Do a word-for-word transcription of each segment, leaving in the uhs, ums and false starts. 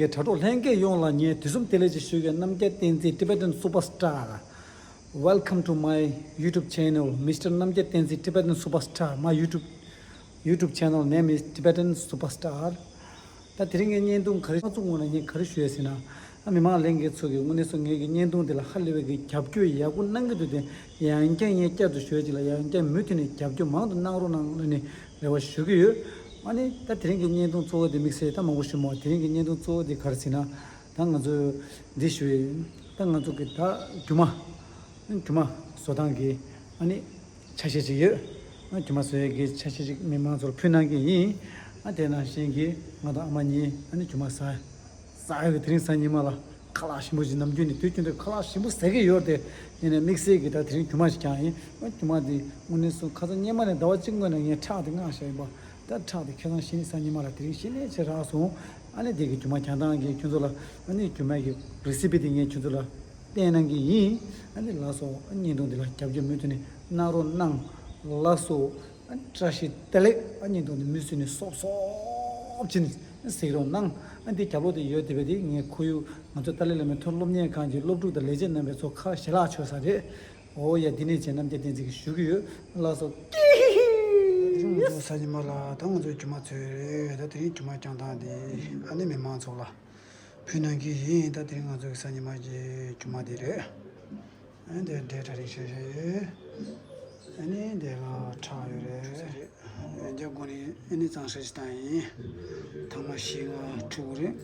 དྲ་གྲོགས་ལྷན་རྒྱས་ཡོངས་ལ་ངས་དུས་གསུམ་བདེ་ལེགས་ཅེས་ཞུ་གི་ཡོད། རྣམ་རྒྱལ་བསྟན་འཛིན་Tibetan Superstar. Welcome to my YouTube channel, Mister རྣམ་རྒྱལ་བསྟན་འཛིན་Tibetan Superstar. My YouTube YouTube channel name is Tibetan Superstar. ད་དེ་རིང་གི་བརྙན་ཐུང་ག་རེ་མ་ཚུགས་སྔོན་ལ་ངས་ག་རེ་ཞུ་ཡ་ཟེར་ན། ཨ་མི་མང་ལྷན་རྒྱས་ཚོ་གིས་དངོས་གནས་སུ་ངེད་ཀྱི་བརྙན་ཐུང་འདི་ལ་ཧ་ལས་པའི་གི་རྒྱབ་སྐྱོར་ཡག་པོ་གནང་གི་འདུག་སྟེ། ཡང་བསྐྱར་ངས་བསྐྱར་དུ་ཞུ་ཡ་ཅིག་ལ་ཡང་བསྐྱར་མུ་མཐུད་ནས་རྒྱབ་སྐྱོར་མང་དུ་གནང་རོགས་གནང་ལབ་ནས་རེ་བ་ཞུ་གི་ཡོད། ཨ་ནི་ད་དེ་རིང་གི་བརྙན་ཐུང་གཙོ་བོ་དེ་དམིགས་བསལ་ད་མང་པོ་ཞུ་མོ། དེ་རིང་གི་བརྙན་ཐུང་གཙོ་བོ་དེ་ག་རེ་ཟེར་ན། ད་ང་ཚོས་འདི་ཞུ་ཡི། ད་ང་ཚོ་གི་ད་རྒྱུ་མ་རྒྱུ་མ་བཟོ་སྟངས་ཀྱི་ཨ་ནི་ཆ་ཤས་ཅིག་ཡོད། རྒྱུ་མ་བཟོ་ཡས་ཀྱི་ཆ་ཤས་ཅིག་མི་མང་ཚོར་ཕུལ་གནང་གི་ཡིན། ཨ་དེ་ནང་བཞིན་གྱི་ང་དང་ཨ་མ་གཉིས་ཨ་ནི་རྒྱུ་མ་ཟ་ཟ་ཡོད་ཀྱི། དེ་རིང་གཟའ་ཉི་མ་ལ་ཁ་ལག་ཞིམ་པོ་ཞིག་ནམ་རྒྱུན་ནས་དུས་རྒྱུན་དུ་ཁ་ལག་ཞིམ་པོ་ཟ་གི་ཡོད་དེ། ཡིན་ནའི་དམིགས་བསལ་གྱི་ད་དེ་རིང་རྒྱུ་མ་ཞིག་ཀྱང་ཡིན། ཨ་རྒྱུ་མ་དེ་དངོས་གནས་སུ་ཁ་སང་སྔོན་མ་ནས་ཟླ་བ་གཅིག་སྔོན་ནས་ངས་ཁྲག་དེ་མངགས་བཞག་ཡིན་པ། ད་ཁྲག་དེ་ཁ་སང་གཞི་ནས་གཟའ་ཉི་མ་ལ་དེ་རིང་གཞི་ནས་ཆེ་རག་སོང་། ཨ་ནི་དེ་གི་རྒྱུ་མ་གྱང་ཐང་གི་ཁྱོད་ཚོ་ལ་ཨ་ནི་རྒྱུ་མ་གི་recipe་དེ་ངས་ཁྱོད་ཚོ་ལ་བསྟན་གནང་གི་ཡིན། ཨ་ནི་ལགས་སོ། ཨ་བརྙན་ཐུང་འདི་ལ་རྒྱབ་སྐྱོར་མུ་མཐུད་ནས་གནང་རོགས་གནང་། ལགས་སོ། ཨ་བཀྲ་ཤིས་བདེ་ལེགས། ཨ་བརྙན་ཐུང་འདི་མུ་མཐུད་ནས་སོབ་སོབ་ཅིག་གཟིགས་རོགས་གནང་། ཨ་འདི་རྒྱབ་ལོགས་དེ་ཡོད་དེ་བས་དེ་ངས་ཁོར་ཡུག་ང་ཚོ་ཏཱ་ལའི་བླ་མའི་མཐོ་སློབ་གཉེར་ཁང་གི་སློབ་ཕྲུག་དང་ལས་བྱེད་རྣམ་པས་ཚོ་ཁ་ཞལ་ལག་མཆོད་ས་རེད། འོ་ཡ། འདི་ནས་བྱས་རྣམ་རྒྱལ་བསྟན་འཛིན་གྱིས་ཞུ་གི་ཡོད། ལགས་སོ། དེ་རིང་ང་ཚོ་གཟའ་ཉི་མ་ལ་ད་ང་ཚོའི་རྒྱུ་མ་ཚོས་རེད། ད་དེ་རིང་རྒྱུ་མ་གྱང་ཐང་འདི་ཨ་ནི་མི་མང་ཚོ་ལ་ཕུལ་གནང་གི་ཡིན། ད་དེ་རིང་ང་ཚོའི་གཟའ་ཉི་མ་གི་རྒྱུ་མ་འདི་རེད། ཨ་ནི་འདི་འབྲས་གྲ་རིགས་ཤ་ཤ་ཡོད། ཨ་ནི་འདི་ལ་ཁྲག་ཡོད་རེད། ཡང་བསྐྱར་སྒོ་ནས་ཨ་ནི་གཙང་སྦྲ་ཞིག་བཏང་ཡིན། ཐེངས་མ་བཞི་ལྔ་འཁྲུད་དགོས་རེད།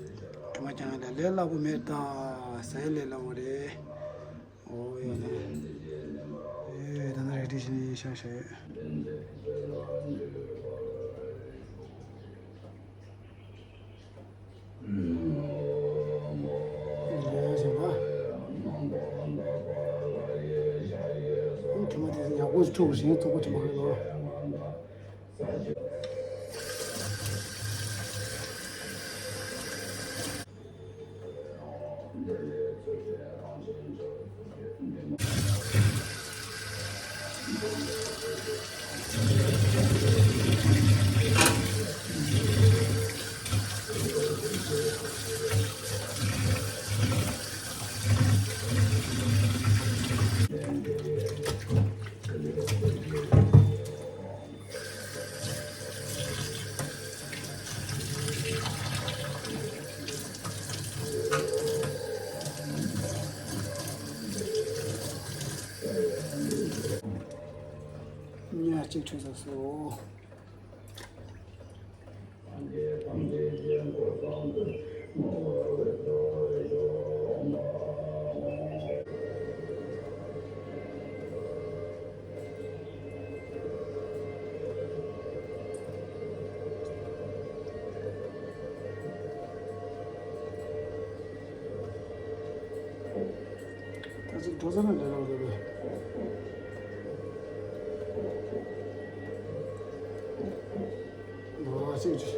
རྒྱུ་མ་གྱང་ཡང་ལས་སླ་པོ་མེད། ད་ཟ་ཡ་ལས་སླ་པོ་རེད། འོ་ཡོད་ལ། ཡོད་ད་ན་རེ་ཏི་ཤི་ནི་ཤ་ཤ་ཡོད། ལས་ཞེས་པ། ཁྱོད་མ་དེ་ཡག་པོ་ཞིག་འཁྲུག་ཞིང་བཙོག་པོ་ཅིག་མ་རེད་ལོ། ཉ་གཅིག་འཕྲོད་ཚར་སོང་། ད་ཅིག་འགྲོ་ས་ན་འདྲ་རང་རེད་པས། ཨ་ཅིག་ཅིག་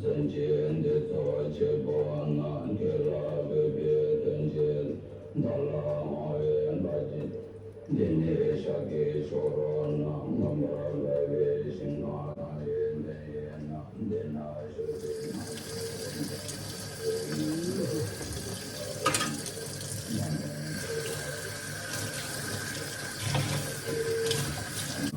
སེམས་ཅན་འདི་ཚོ་གཅིག་པུ་ན་ཁྱེད་ལ་འབོད་པའི་དོན་ཆེན་བདག་ལ་སྨྲ་བའི་བཀའ་དྲིན། འདི་ནི་ཤཱཀྱའི་ཆོས་རོ་ན་མངོན་པར་དགའ་བའི་ཞིང་ཁམས་དང་ཡོན་ཏན་ཡོད་ན། འདི་ན་བཞུགས་པའི་སྣང་སྲིད་ཡོན་ཏན་ཡོད་པའི་ཡོན་ཏན་ཡོད་པའི་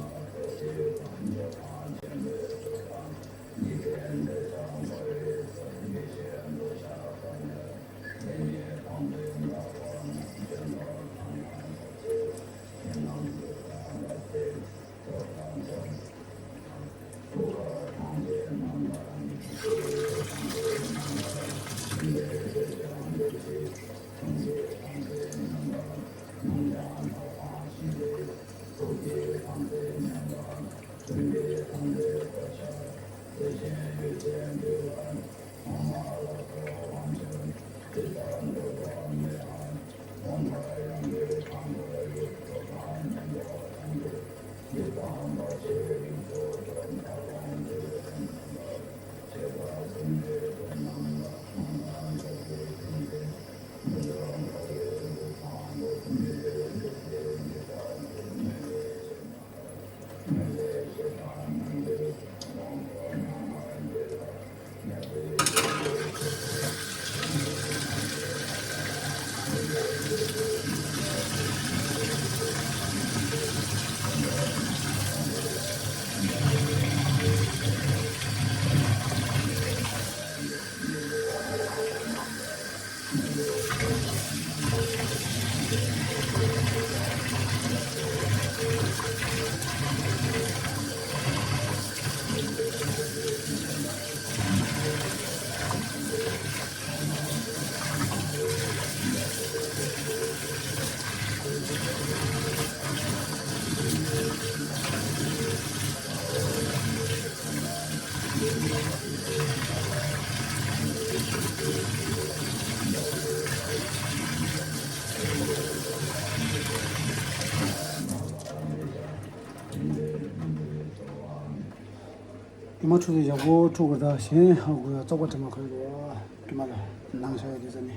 མ་འཁྲུ་དེ་ཡག་པོ་འཁྲུ་དགོས། ད་གཞན་ཧ་གོ་ཡ་བཙོག་པ་དྲི་མ་ཁོལ་རོ། དྲི་མ་ལ་ནང་ཤ་ཡ་དེ་ཟ་ནི་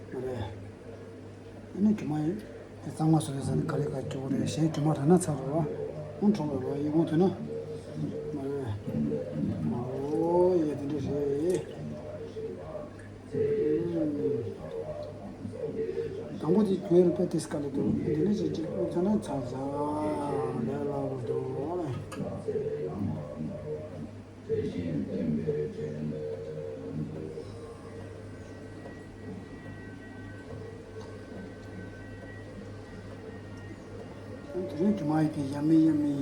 མ་རེད། ཨ་ནི་དྲི་མ་ཡི་གཙང་མ་བཟོ་རེད་ཟ་ནི་ག་ལེ་ག་སྐྱོ་གོ་རེད། གཞན་དྲི་མ་ར་ན་ཚ་རོ། ཨང་འཁྲུ་རོ་ཡི་ངོ་ཐོན་ན་མ་རེད། ཨོ་ཡ་དེ་འདྲ་རེད། དང་པོ་དེ་གྱོན་པའི་ཏིས་ཀ་ལི་འདུག་འདི་ནི་ཅིག་ཅིག་ཚོ་ན་ཚ་ཚ་ལས་ལ་བུ་འདུག་དེ་རིང་ཇུ་མ་ཡི་གི་ཡ་མི་ཡ་མི།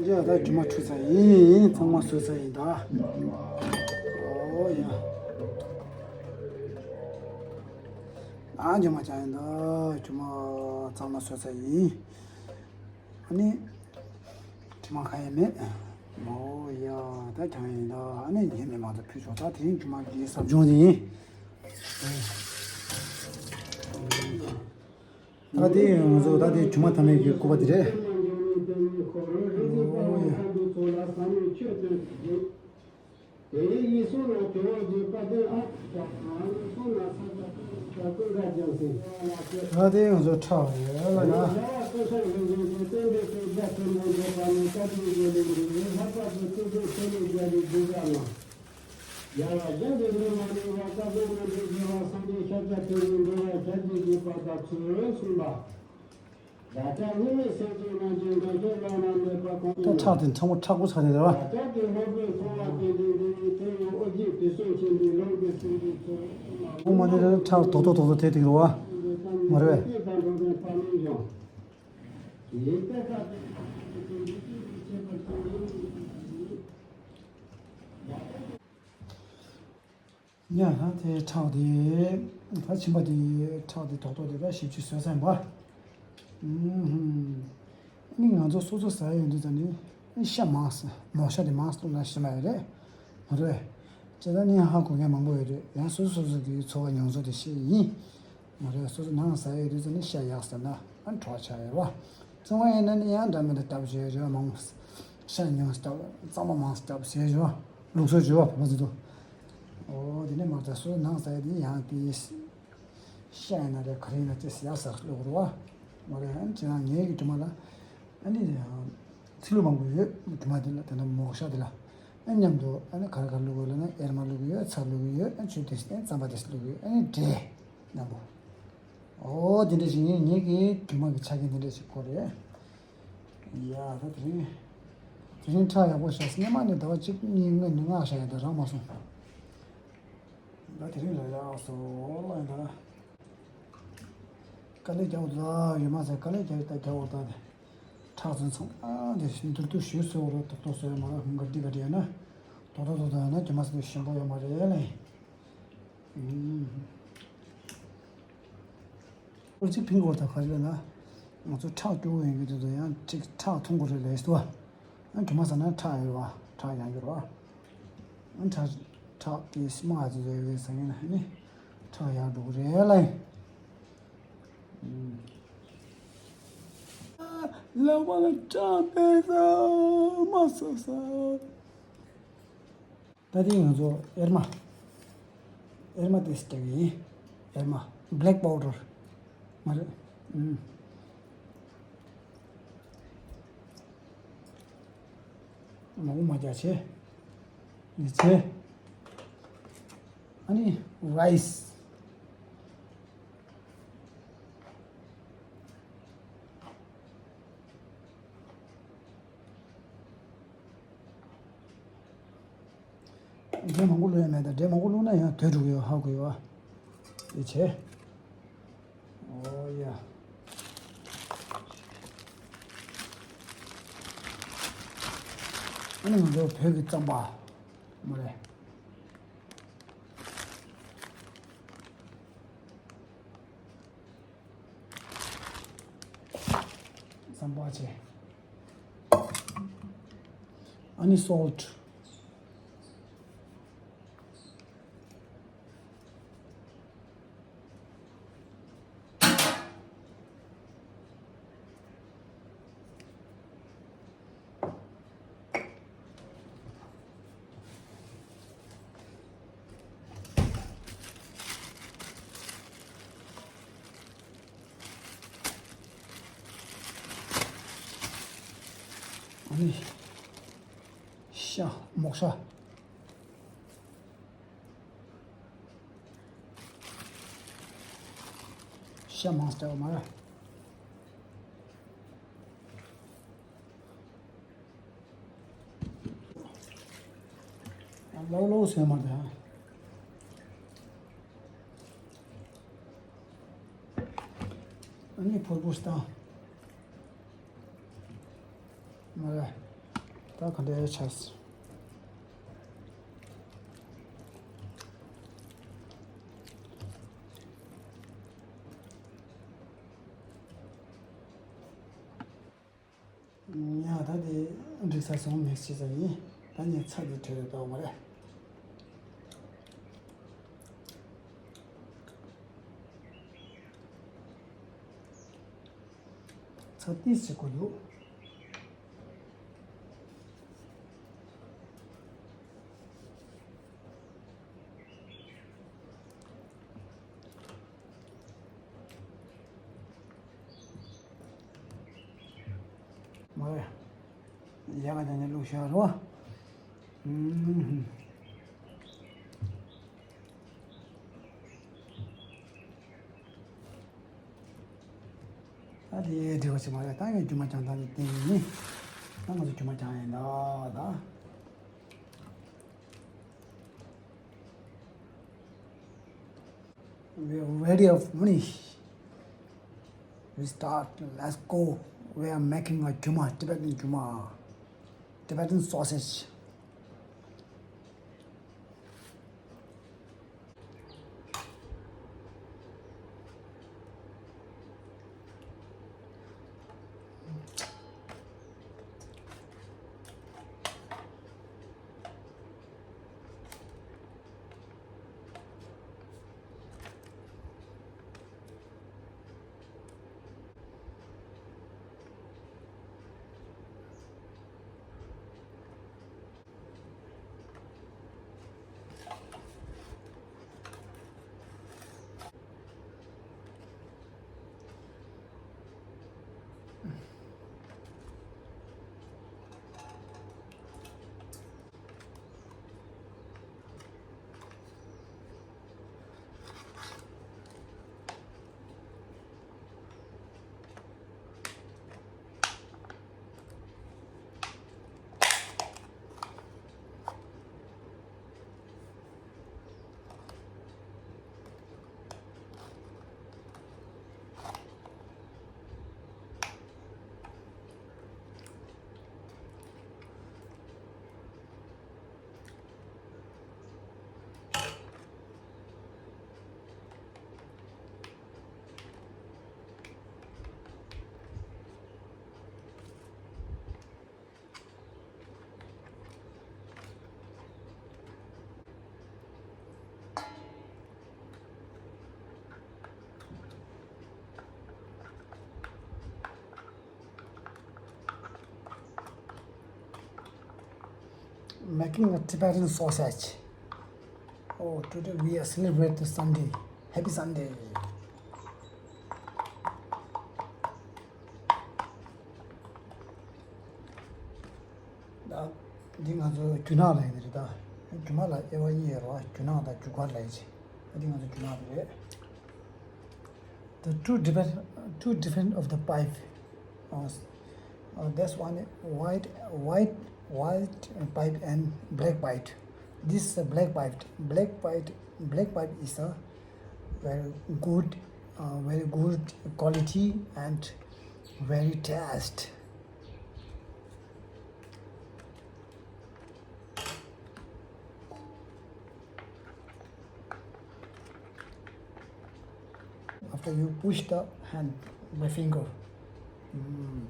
ཡ་ད་ཇུ་མ་འཁྲུ་ཚར་ཡིན། ཚང་མ་བཟོས་ཚར་ཡིན་ད། ཨོ་ཡ། ཨ་ཇུ་མ་ཅག་ཡིན་ད། ཇུ་མ་ཚང་མ་བཟོས་ཚར་ཡིན། ཨ་ནི། དྲི་མ་གང་ཡང་མེད། མའོ་ཡ། ད་ཀྱང་ཡིན་ད། ཨ་ནི་ཉེ་མི་མང་དུ་ཕུལ་ཆོག་ད་དེ་རིང་ཇུ་མ་འདིའི་ཟབ་སྦྱོང་དེ་ཡིན། ད་དེ་ང་ཚོ་ད་དེ་ཇུ་མ་ཐ་མའི་གི་སྐུད་པ་དེ་རེད། མའོ་ཡ། དེ་ཡི་གསུང་ལ་གྲོལ་བར་བགྱིས་པ་དེ་ཨ་ཙི་ཀྱང་ཨ་ནི་གསུང་ལ་ས་ཀྱང་ཀུན་དགའ་ཀྱང་ཟེར་བ་ལ་ཟེར། ད་དེ་ང་ཚོ་ཁྲག་རེད་ལ་ན། རྒྱལ་བ་སྐུ་ཕྲེང་རིམ་བྱོན་གྱི་བསྟན་པའི་སྲོལ་རྒྱ་ཆེན་པོ་འགྲུབ་པ་ནི་བཀའ་དྲིན་གྱི་ལས་འགྲོ་བའི་ལྷག་པར་དུ་ཐུགས་རྗེ་ཆེན་པོ་རྒྱལ་བའི་གདུལ་བྱ་རྣམས། རྒྱལ་བ་གཞན་གྱིས་ལུང་མ་རིང་བར་བཀའ་དགོངས་མ་འགྲེལ་བརྗོད་པ་སངས་རྒྱས་ཤཱཀྱ་ཐུབ་པའི་འགྲོ་བའི་གྲ་རྒྱས་ཀྱི་བར་དུ་ཚུར་གསུངས་པ། བདག་ཅག་གཉིས་མེད་སེམས་ཅན་རྣམས་ཀྱི་འདོད་ཆགས་བླ་ན་མེད་པ་གོང་དུ། ད་ཁྲག་དེ་ཕྲ་མོ་མཁྲེགས་པོ་ཆགས་ནས་རེད་བ། བདག་ཅག་གི་སློབ་དཔོན་མཐོང་བ་དེ་འདྲའི་འདི་ཡི་དོན་ཡང་ཨོ་རྒྱན་དུས་གསུམ་མཁྱེན་པའི་ལུང་གིས་གསུངས་པའི་ཚུལ། ཨོ་མ་ནི་རེད། ཁྲག་དོག་དོག་དོག་དོག་དེ་དེ་རེད་བ། མ་རེད་བས། དེ་དང་འགྲོགས་པའི་དཔལ་ལུང་ཡང་། དེའི་གཏེར་ཁ་དེ་ཁྱད་པར་ཅན་ཡིན། ཡ་ཧ་དེ་ཁྲག་དེ་ད་ཕྱིན་པ་དེ་ཁྲག་དེ་དོག་དོག་དེ་ད་ཞིབ་ཅིག་བཟོས་ཚར་ཡིན་པ། ཨུམ་ཧུམ། ཨ་ནི་ང་ཚོ་སོ་སོ་ཟ་ཡ་ཡོད་དུས་ཙམ་ནི་ཤ་མང་ས་མོ་ཤ་དེ་མང་ས་བླུགས་ན་ཤི་མ་ཡོད་རེད། མ་རེད། ཇི་ལྟར་ནི་ཧ་གོ་མཁན་མང་པོ་ཡོད་རེད། ཡང་སོ་སོ་སོ་སོ་གི་འཚོ་བ་མྱོང་ཚོར་དེ་བཤད་ཡིན། མ་རེད། སོ་སོ་ནང་ཟ་ཡ་ཡོད་དུས་ཙམ་ནི་ཤ་ཡག་ཟ་ན་ཨ་གྲོགས་ཆགས་ཡོད་རེད་བ། བཙོང་བ་ཡིན་ན་ནི་ཡང་འདྲ་མི་འདྲ་སྟབས་བྱེད་རེད་བ། མང་ཤ་ཉུང་སྟབས་གཙང་མ་མང་སྟབས་བྱེད་རེད་བ། ལུགས་སྲོལ་བྱེད་བ་བོད་པ་ཚོ་དུ། ཨོ་དེ་ནས་མ་ཚད་སོ་ནང་ཟ་ཡ་དེ་ཡང་དེ་ཤ་ཡིན་ན་རེད། ག་རེ་ཡིན་ན་ཅི་ཟེར་ཡག་ཟ་ལུགས་རེད་བ། མ་རེད། ཨ་ཅི་ཡང་ངའི་གི་དྲི་མ་ལ་ཨ་ནི་ཚིལ་ལུ་མང་པོ་ཡོད། དྲི་མ་དེ་ལ་དེ་འདྲ་མོག་ཤ་དེ་ལ་ཨ་མཉམ་དུ་ཨ་ནི་ག་རེ་ག་རེ་བླུགས་དགོས་ལབ་ན་ཨེར་མ་བླུགས་ཡོད། ཚྭ་བླུགས་ཡོད། ཨ་ཆུ་དེ་རྩམ་པ་དེ་བླུགས་ཡོད། ཨ་ནི་འབྲས་མཉམ་པོ། ཨོ་དེ་འདྲ་ཞིག་ཡིན། ངེད་ཀྱི་དྲི་མ་གི་ཆ་རྐྱེན་དེ་འདྲ་ཞིག་དགོས་རེད། ཡ་ད་དེ་རིང་དེ་རིང་ཁྲག་ཡག་པོ་བཞག་སྔོན་མ་ནས་ཟླ་བ་གཅིག་གཉིས་སྔོན་ནས་མངགས་བཞག་ཡ་ད་རག་མ་སོང་། ད་དེ་རིང་ལ་ཡག་སོ་ལ་ཡིན་ད། དཀའ་ལས་རྒྱག་འོ་ད་ཡོད་མ་ཟད་དཀའ་ལས་རྒྱག་ད་རྒྱག་འོ་ད་དེ། ཁྲག་ཚོན་ཚང་ཨ་དེ་མདོར་བསྡུས་ཞུས་སོ་རོ། ཏོག་ཏོག་སོ་ཡོད་མ་རེད། ག་འདི་ག་འདི་ཡོད་ན་ཏོག་ཏོག་ཏོག་ཏོག་ཡོད་ན་རྒྱུ་མ་ཟད་ཞིམ་པོ་ཡོད་མ་རེད་ལེ། ཨུམ། ཨོ་གཅིག་ཕིང་གོ་ད་ག་རེ་ལབ་ན། ང་ཚོ་ཁྲག་སྐྱོ་བོ་ཡིན་གྱི་དུས་ཚོད་ཡང་གཅིག་ཁྲག་འཐུང་དགོས་རེད་ལབ་སོང་བ། ཨ་རྒྱུ་མ་ཟ་ན་ཁྲག་ཡོད་རེད་བ། ཁྲག་ཡང་ཡོད་རེད་བ། ཨ་ཁྲག་ཁྲག་གི་སི་མ་ཨ་ཙི་ཟོས་ཡོད་ཟ་ངེས་ན་ནི་ཁྲག་ཡར་འགྲོ་གི་རེད་ལ། ཨུམ། ལག་པ་ལ་ཁྲག་བབས་སོང་། མ་སོ་སོ། ད་ཐེངས་ང་ཚོ་ཨེར་མ། ཨེར་མ་དེ་སྤྲད་གི་ཡིན། ཨེར་མ། བྷེ་ལེག་པའུ་ཌར། མ་རེད། ཨུམ། མ་འོ་མ་རྒྱ་ཆེ། ཡི་ཆེ། ཨ་ནི་རའི་སི། འབྲས་མང་པོ་བླུགས་ཡ་མེད་ད། འབྲས་མང་པོ་བླུགས་ན་ཡང་དུད་འགྲོ་གི་ཡོད་ཧ་གོ་ཡོད་ཨ། དེ་བྱས། ཨོ་ཡ། ཨ་ནི་ང་ཚོ་བོད་ཀྱི་རྩམ་པ། མ་རེད། རྩམ་པ་བྱས། ཨ་ནི་སོལ་ཊི། ཨ་ནི་ཤ། མོག་ཤ། ཤ་མང་སྟེ་མ་རེད། ལོག་ལོག་ཟེར་མ་རེད། ཨ་ནི་ཕུར་བུ་བཏང་། མ་རེད། ད་ག་འདྲ་ཆགས། ཡ་ད་དེ་འགྲིག་ས་སོང་། མེག་སི་བྱས་ས་ཡིན། ད་ངས་ཚྭ་དེ་བྲོས་ཡོད་པ་མ་རེད། ཚྭ་ཏིས་ཅིག་གོ་འདུག་མ་རེད། ཡ་ག་ཅན་ནས་བླུགས་བཞག་རོ། ཨུམ། ད་དེ་འགྲིག་པ་ཞིག་མ་རེད། ད་ངས་རྒྱུ་མ་ཅང་ད་ནི་བསྟན་ཡིན། ད་ང་ཚོ་རྒྱུ་མ་ཅང་ཡིན་ད་ད། We are ready of finish. We start. Let's go. We are making a juma, Tibetan juma, Tibetan sausage. Making a Tibetan sausage. Oh, today we are celebrate the Sunday. Happy Sunday. ད་འདི་ང་ཚོ་རྒྱུ་ནག་ལབ་ཡིན་རེད་ད། རྒྱུ་མ་ལ་དབྱེ་བ་གཉིས་ཡོད་རེད་བ། རྒྱུ་ནག་དང་རྒྱུ་སྐར་ལབ་ཡིན་ཅིག་ད་འདི་ང་ཚོ་རྒྱུ་ནག་དེ་རེད། The two different, two different of the pipe. Uh, uh, that's one white, white, white pipe and black pipe. This is a black pipe. Black pipe, black pipe is a very good, uh, very good quality and very taste. After you push the hand by finger. Mm.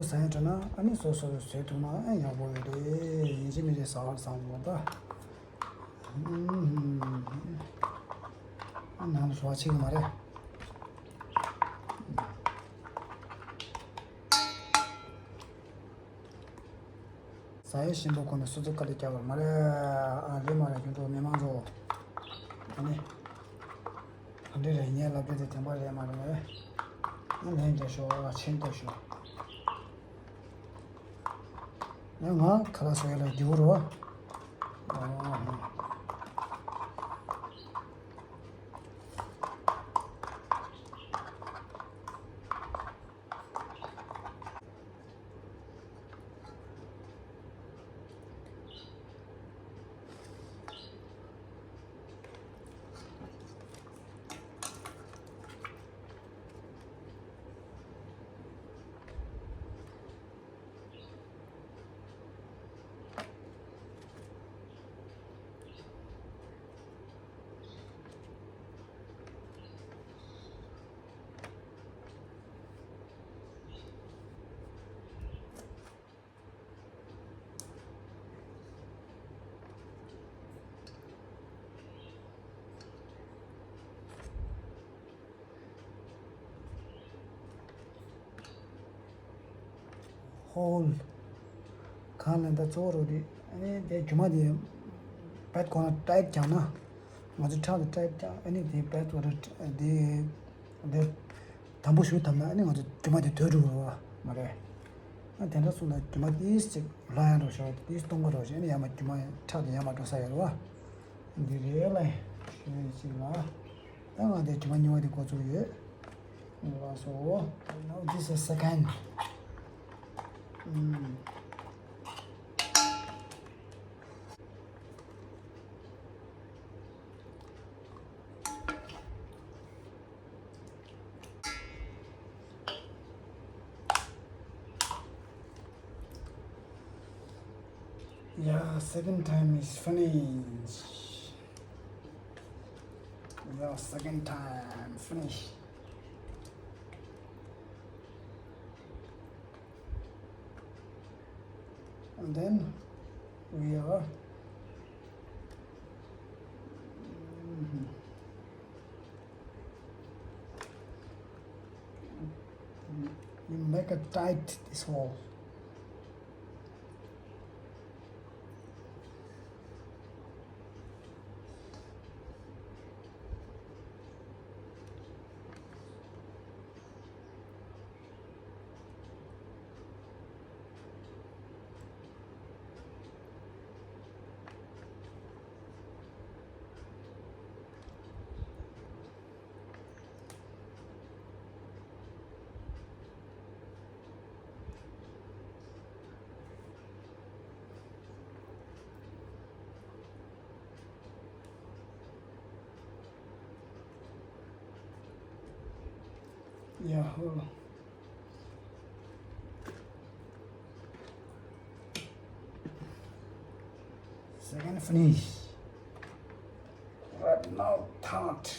ཟ་ཡ་དྲན་ན་ཨ་ནི་སོ་སོ་བཟོས་ཐུབ་ན་ཨ་ཡག་པོ་ཡོད་རེད། ཡིན་གཅིག་མིན་གཅིག་ཟ་བར་བསམ་བློ་ད། ཨ་ནང་ལ་ཞོགས་ཕྱིན་གི་མ་རེད། ཟ་ཡ་ཞིམ་པོ་གོན་ནས་སོ་སོ་དཀའ་ལས་རྒྱག་པར་མ་རེད། ཨ་ལས་མ་རེད། ཁྱོད་ཚོ་མི་མང་ཚོ་ཨ་ནི། ག་འདྲ་རེད། ངའི་ལབ་རྒྱུ་དེ་བདེན་པ་རེད་མ་རེད། ཨ་ལན་རྒྱག་ཤོག་ཨ་ཆེན་ཏོ་ཤོག་ཨ་ང་ཁ་ལག་བཟོ་ཡ་ལ་རྒྱུག་རོགས། ཨ། ཧོལ། གང་ལ་ད་གཙོ་བོ་རོ་དེ་ཨ་ནི་དེ་རྒྱུ་མ་དེ་བད་གོང་ལ་ཊའིཊ་བརྒྱབ་ན། ང་ཚོ་ཁྲག་དེ་ཊའིཊ་བརྒྱབ་ཨ་ནི་དེ་བད་བར་དེ་དེ་དམ་པོ་ཞུ་ཐུབ་ན་ཨ་ནི་ང་ཚོ་རྒྱུ་མ་དེ་དོད་འགྲོ་གི་རེད་བ། མ་རེད། ཨ་དེ་འདྲ་སོང་ན་རྒྱུ་མ་ཏིས་ཅིག་ལྷ་ཡང་རོ་ཞོ་ཏིས་གཏོང་གི་རོ་ཞེ་ཨ་ནི་ཡར་མར་རྒྱུ་མ་ཁྲག་དེ་ཡར་མར་འགྲོ་ས་ཡོད་རེད་བ། འདི་རེད་ལ། ཞུ་ཡས་ཅིག་ལ། ད་ང་དེ་རྒྱུ་མ་ཉུང་བ་དེ་འགོ་བཙུགས་ཡོད། ལགས་སོ། Now this is second. ཨུམ། Yeah, second time is finish. Yeah, second time finish. And then we are, mm-hmm. You make a tight this hole. Yeah, hold on. Second finish. Right now, third.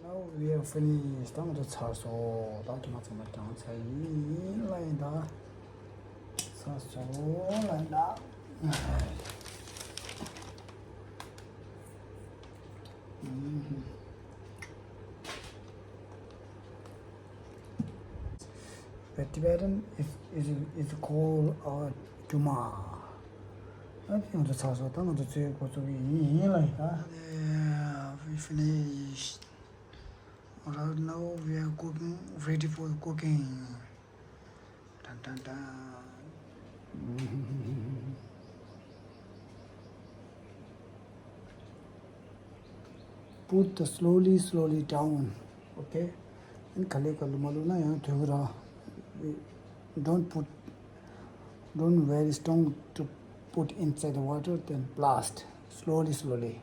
Now we have finished. ད་ང་ཚོ་ཚར་སོང་། ད་རྒྱུ་མ་ཚང་མ་གྲངས་ཚར་ཡིན་ལ་ཡིན་ད། ཚར་སོང་ལ་ཡིན་ད། But Tibetan is, is, is called a Juma. ཨ་ནི་ང་ཚོ་ཚར་སོང་། ད་ང་ཚོ་ཚོའི་འགོ་བཙུགས་ཀྱི་ཡིན་ཡིན་ལ་ཡིན་ད། We finished. Right now we are cooking, ready for cooking. Dun, dun, dun. Put the slowly, slowly down. Okay? ཨ་ནི་ག་ལེ་ག་ལེ་མ་བླུགས་ན་ཡང་དོད་ཀྱི་རེད། Don't put, don't very strong to put inside the water, then blast. Slowly, slowly.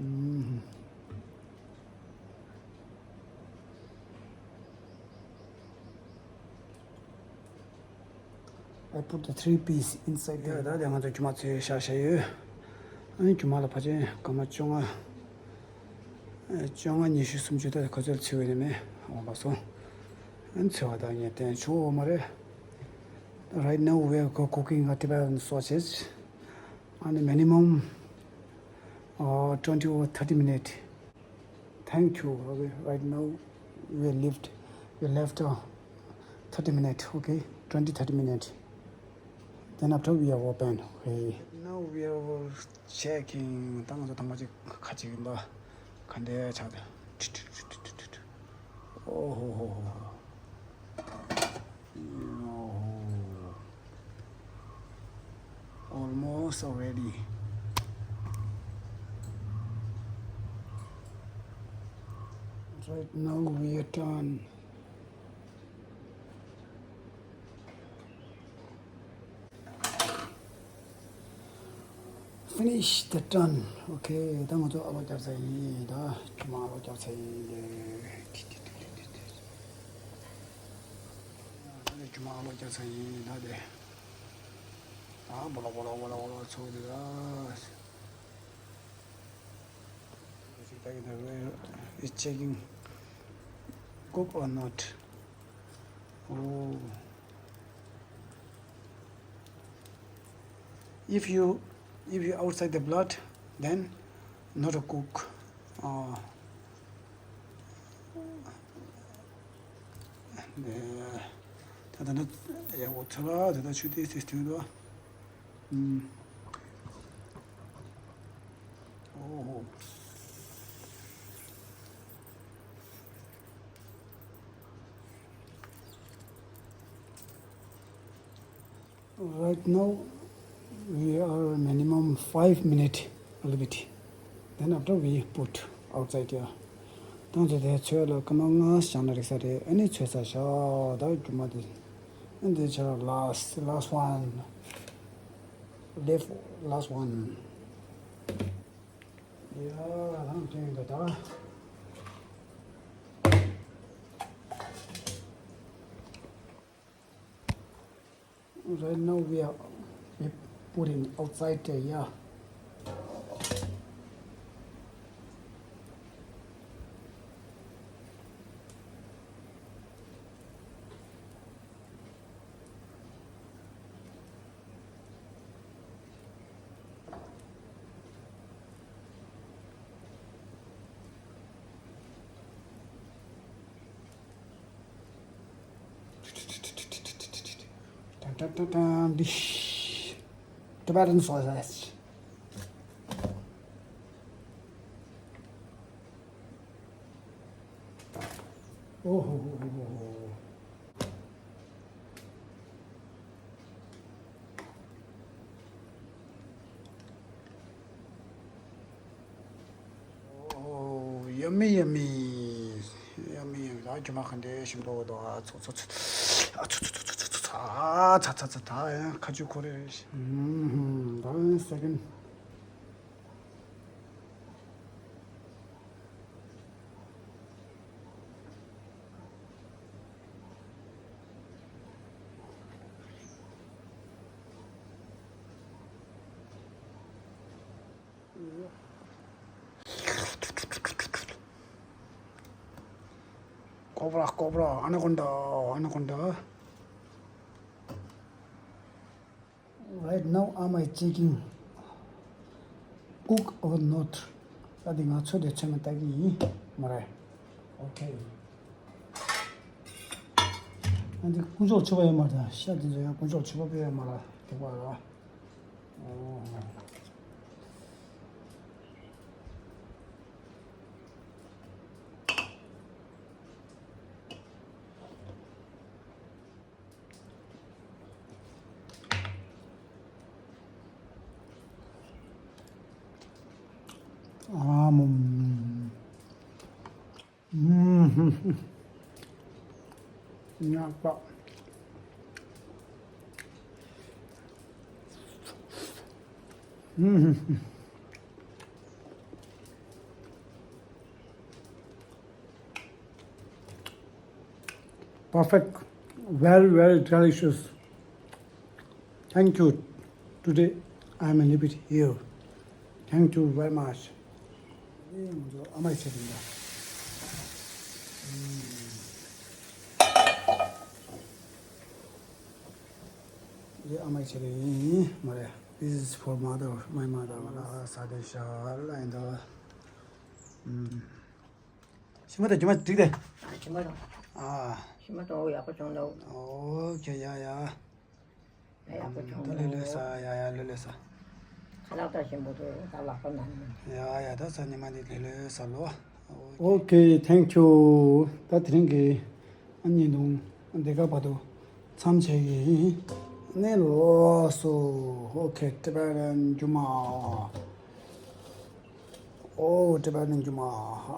Mm-hmm. I put the three peas inside there. ད་དེ་ང་ཚོ་རྒྱུ་མ་ཚོས་བཞག་བཞག་ཡོད། ཨ་ནི་རྒྱུ་མ་ལ་ཕལ་ཆེར་སྐར་མ་བཅོ་ལྔ། བཅོ་ལྔ་ཉི་ཤུ་སུམ་ཅུ་ད་ག་ཚོད་ཚོད་ཡོད་ནི་མེད། འོ་ལགས་སོ། ཨན་ཚེ་བ་དང་ངས་བསྟན་ཆོག་མ་རེད། Right now we are co- cooking a Tibetan sausage and minimum uh, twenty or thirty minutes. Thank you. Okay, right now we left, we left uh, thirty minutes, okay, twenty, thirty minutes. Then after we are open. Okay. Now we are checking. ད་ང་ཚོ་ཐེངས་མ་གཅིག་ཁ་ཅིག་ཡིན་པ་ག་འདྲ་ཆགས་འདུག་ཨོ་ཧོ་ཧོ་ཧོ། ཨོ་ཧོ། Almost already. Right now we are done. Finish the turn. Okay, ད་ང་ཚོ་ཨ་ལོ་རྒྱབ་ཚར་ཡིན་ད། ཁྱོད་མ་ཨ་ལོ་རྒྱབ་ཚར་ཡིན་ད། ད་ཁྱོད་མ་ཨ་ལོ་རྒྱབ་ཚར་ཡིན་ད་དེ། ད་བོ་ལོ་བོ་ལོ་བོ་ལོ་བོ་ལོ་ཚོགས་དེ་ད། It's checking cook or not. Oh. If you if you outside the blood, then not a cook. Uh, ད་ད་ནི་ཡག་པོ་ཚོ་ལ་ད་ད་ཆུ་དེ་སིས་ཐོན་དོ། ཨུམ། ཨོ་ཧོ། Right now, we are minimum five minute a little bit. Then after we put outside here. ད་ང་ཚོ་དེ་ཚོས་ལ་སྐར་མ་ལྔ་བཞག་ན་འགྲིག་ས་རེད། ཨ་ནི་ཚོས་ས་བཞག་ད་རྒྱུ་མ་དེ། ཨ་འདི་ཆ་last, last one. Left, last one. ཡ་ལང་ཐོན་འདུག་ད། Right now we are we putting outside there, yeah. ཏན་ཏན་ཏན་ཏན། Tibetan sausage. ཨོ་ཧོ་ཧོ་ཧོ་ཧོ། Oh, yummy, yummy. Yummy, yummy. ད་རྒྱུ་མ་ག་འདྲ་ཞིམ་པོ་འདུག་ཨ་ཚོ་ཚོ་ཚོ། ཨ་ཚོ་ཚོ་ཚོ་ཚོ་ཚོ་ཚོ། ཨ་ཚ་ཚ་ཚ། ད་ཡང་ཁ་ཆུ་ཁོ་རེ། ཧུམ་ཧུམ། ད་second. Cobra, cobra, anaconda, anaconda. Right now, am I checking cook or not? ད་དེ་ང་ཚོ་དེ་ཚོད་མ་ལྟ་གི་ཡིན་མ་རེད། Okay. ཨ་འདི་ཀུན་སྤྱོད་ཆེ་བ་ཡོད་མ་རེད། ཤ་དེ་ཚོ་ཡང་ཀུན་སྤྱོད་ཆེ་བ་དཔེ་ཡོད་མ་རེད། དེ་བ་ར། ཨོ། ཨ་མོ། ཨུམ། ཉག་པ། ཨུམ། Perfect. Very, very delicious. Thank you. Today, I'm a little bit here. Thank you very much. ཨ་མའི་ཆེད་དུ་འདྲ། ཨ་མ་ཆེ་རེ་ཡིན་མ་རེད། This is for mother, my mother. ང་ལ་ས་དེ་ཤ་ལ་ཡིན་ད། ཤི་མ་ད་ཇི་མ་འགྲིག་དེ། ཤི་མ་དང་། ཨ། ཤི་མ་དང་འོ་ཡག་པོ་བྱུང་འདུག་ཨོ་ཁེ་ཡ་ཡ། ཡག་པོ་བྱུང་ད་ལེ་ལེ་ས་ཡ་ཡ་ལེ་ལེ་ས། ཁ་ལག་ད་ཞིམ་པོ་འདུག་ད་ལག་པ་ན་ནི། ཡ་ཡ་ད་ས་ཉི་མ་འདི་ལེ་ལེ་ས་ལོ། Okay, thank you. ད་དེ་རིང་གི་ཨ་ཉིན་དུང་འདི་ག་བར་དུ་མཚམས་ཆད་ཀྱི་ཡིན། ནས་ལོགས་སུ། Okay, Tibetan Juma. Oh, Tibetan Juma.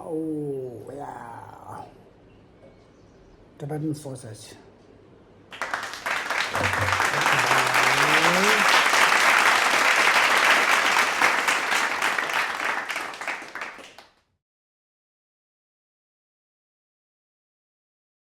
Oh, yeah. Tibetan sausage.